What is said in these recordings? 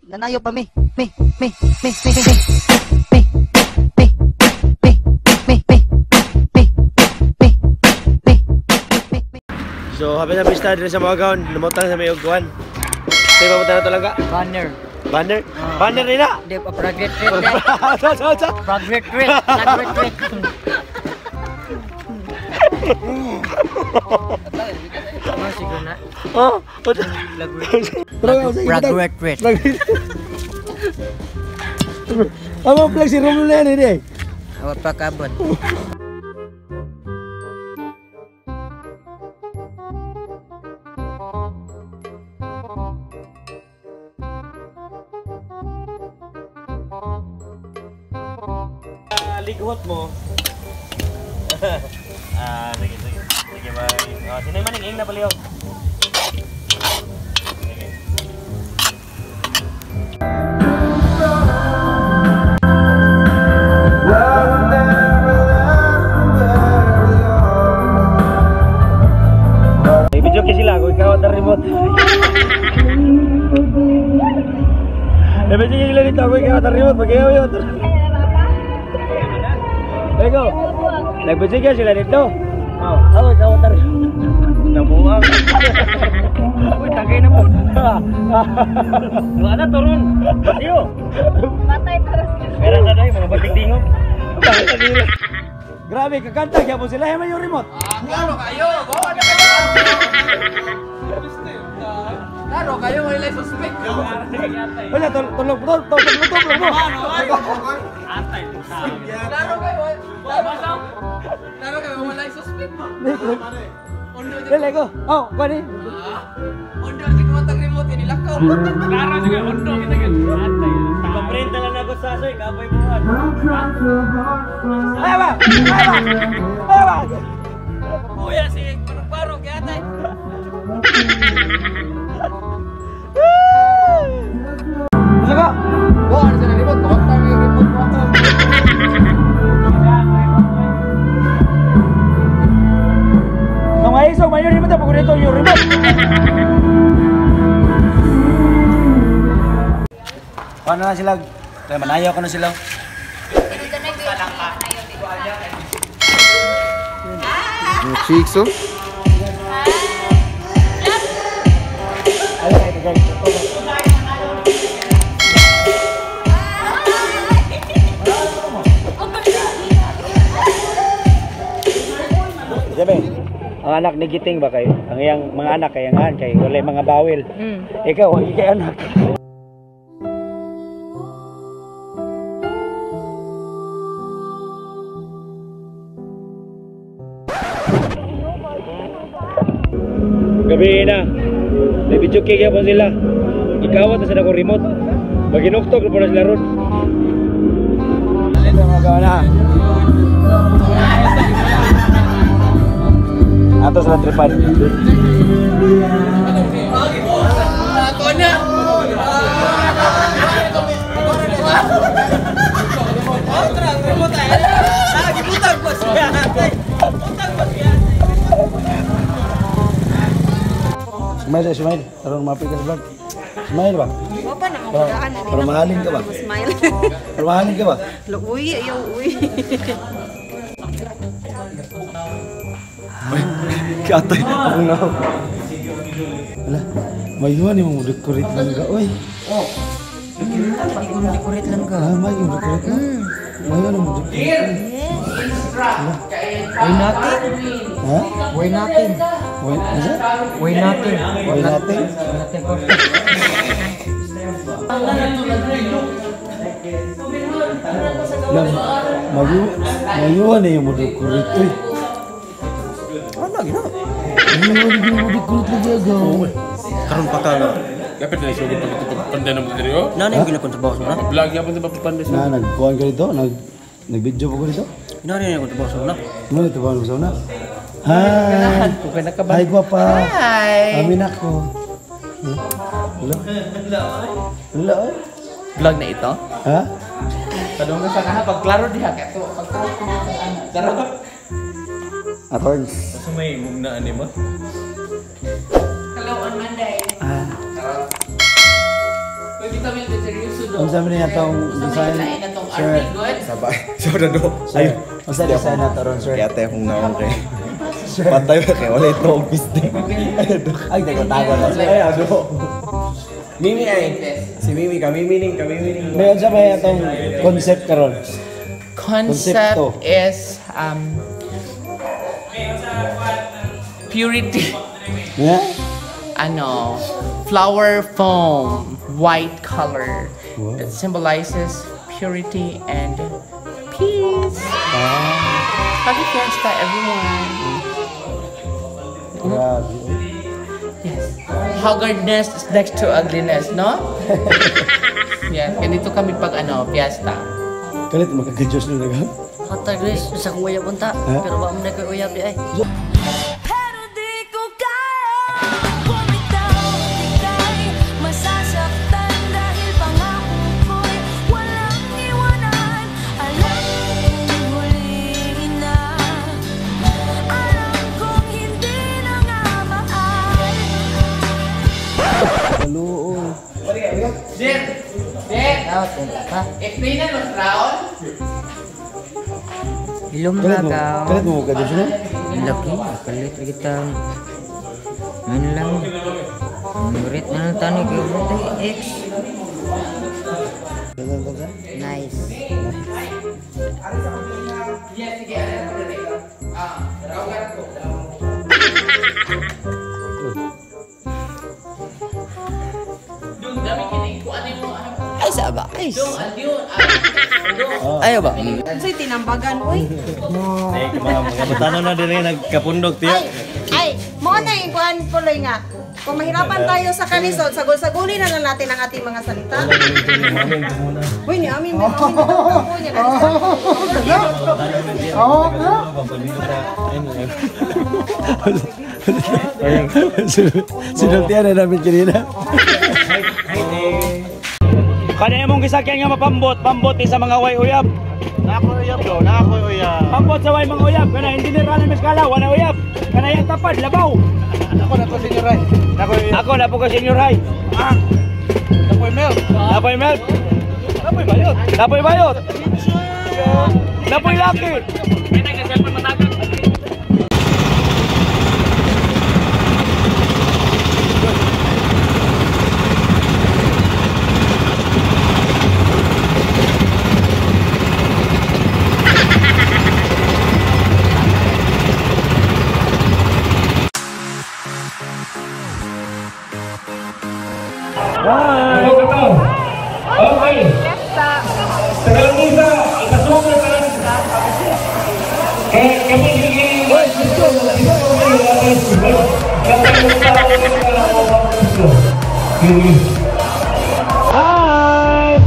Nanayo pa mi. Mi mi mi mi mi mi mi mi mi mi mi mi mi mi mi. So, happy na pista diri sa Moagaon, lumutang sa may ugwan. Say papunta na to lang ka. Banner. Banner? Banner nila. Di pa progress rate. Sa sa sa. Progress rate. Progress rate. Oh, siguro na. Oh, Progress rate. Amo flex si Romulo na yan eh. Awa pa kabot. Lighot mo. Ah, sige, sige. Sige, bye. Oh, sino man ing na palihog? Sige. Ibidyo kay sila kung ikaw ang remote. Ibidyo kay sila dito kung ikaw ang remote. Pag-iyaw yun. Lego. Nagbidyo sila dito. Oh, ako ikaw ang remote. Nabuang. Uy, tagay na mo. Wala na turun. Basiyo. Matay para Meron na tayo mga batik tingog. Grabe, kakanta kaya po sila. Ay, may yung remote. Klaro kayo! Bawa na kayo! Klaro kayo, wala suspect. Wala, tulog, tulog, tulog, tulog, tulog mo. Klaro kayo, klaro kayo, wala suspect mo. Dali ko. Oh, kuani. Ondo si kumatag remote nilakaw. Klaro sige, ondo kita gyud. Ipaprint na lang ako sa asoy, kapoy mo. Ay ba! Ay ba! Ay ba! Kuya si parang kaya tay. Gusto ko? Go, ano sa remote? Kawag yung remote mo. Mga isog, mayo remote pag dito yung remote. Paano na sila? Kaya manayaw ko na sila. Cheeks, oh. Sabi, ang anak ni Giting ba kayo? Ang iyang mga anak kay ang kay wala mga bawil. Ikaw, wag kay anak. Gabi na. May video kay gyapon sila. Gikawat na sa akong remote. Maginuktok na po na sila ron. Ito mga gawa na. Ato sa tripod. Ako na! Smile, smile. Tarong mapit ka sa vlog. Smile ba? Wapa na makuhaan. Para mahalin ka ba? Smile. Para mahalin ka ba? Uy, ayaw, uy. Katay, ako na. Wala, mayuan yung mga decorate lang ka. Uy. Decorate lang ka. Ah, may yung decorate lang. Mayuan yung mga decorate. Way natin. Ha? Way natin. Why, is it? Way natin. Way natin? Natin ko. Mayuan na yung mga decorate. Uy. Ano gina? Mayuan yung mga decorate lang gagaw. Karon pa ka nga. Dapat na isugod pag ito pagpanda na mo diri oh. Nanay yung ginakon sa bawas mo na. Vlog yapon sa pagpanda sa. Na, nagkuhan ka dito? Nag-video pa ko dito? Nanay yung ginakon sa bawas mo na. Ano ito ba? Ano na? Hi! Hi, guwapa! Hi! Amin ako. Hello? Hello? Vlog na ito? Ha? Padung ka sa kaha, pag klaro diha kay to, pag klaro sa Atorn. Asa may mugna ani mo? Hello on Monday. Ah. Uy, vitamin Unsa man niya tong design, sir? Sabay. So na do. Sir, unsa design na to ron, sir? Kaya tayo kung naon kay. Patay ba kay wala ito og pisting. Ay, tago-tago na, sir. Ay, ado. Mimi ay. Si Mimi kami mining kami mining. May unsa man niya tong concept karon? Concept Konsepto. is purity. Yeah? Ano, flower foam, white color that symbolizes purity and peace. Happy Fiesta, everyone. Grabe. Yes. Haggardness is next to ugliness, no? Yeah, ganito kami pag ano, fiesta. Kalit magka-Diyos nung nagam. Hatag guys, sa kong uyab unta. Pero wa man na ko'y uyab di ay. Pero di ko kaya bumitaw. Ika'y masasaktan dahil pangako ko'y walang iwanan. Alam kong huli na, alam kong hindi na nga mahal. Jer! Jer! Ha? Explain na no, Raul? Ilom Kalit na mo, ka. kalit mo magka-Diyos no? Laki, kalit kita. Ngayon lang. Murit na lang tayo kay X. Nice. Yes, sige. Ano ko rin? Ah, kawagan ko. Dung, dami kinig. Kung ano yung ano. Ay sa ba? Ay. Dung, andiyon. Dung. Ayaw ba? Unsay tinambagan uy? Ay, mga kabatanon na din nagkapundok tiya. Ay, ay, mo na yung kuan puloy nga. Kung mahirapan tayo sa kalisod, sagol-sagulin na lang natin ang ating mga salita. Uy, ni amin, ni amin, ni Sinultian na namin kanina. Kaya mong gisakyan nga mapambot, pambot ni sa mga way uyab. Nako uyab do, nako uyab. Pambot sa way mga uyab, kana hindi ni rana miskala, wala uyab. Kana yang tapad labaw. Ako na to senior high. Nako uyab. Ako na po ka senior high. Ah. Napoy milk. Napoy milk. Napoy bayot. Napoy bayot. Napoy laki. May nag-cellphone matagag. Okay. Tagalangisa, ikasumay ka lang. Eh, kami Hi!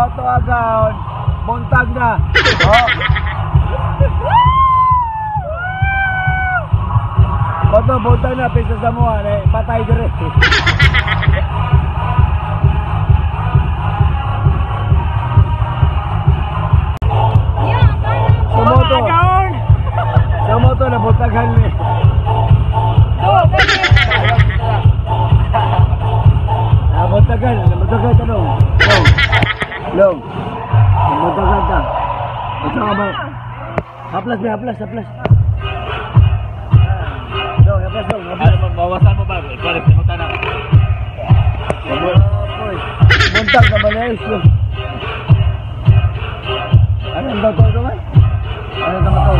Moto agaon. Buntag na. Oh. Moto buntag na pisa sa mua eh patay dire. Sa moto. Sa moto na buntaghan ni. Nabuntagan, nabuntagan ka dong. Long. Long. Nabuntagan ka. Unsa ka ba? Haplas ba, haplas, haplas. Dong, haplas dong, haplas. Ano, mabawasan mo ba? Ikaw rin, simutan na. Buntag na ba na is? Ano ang tawag ko man? Ano ang tawag?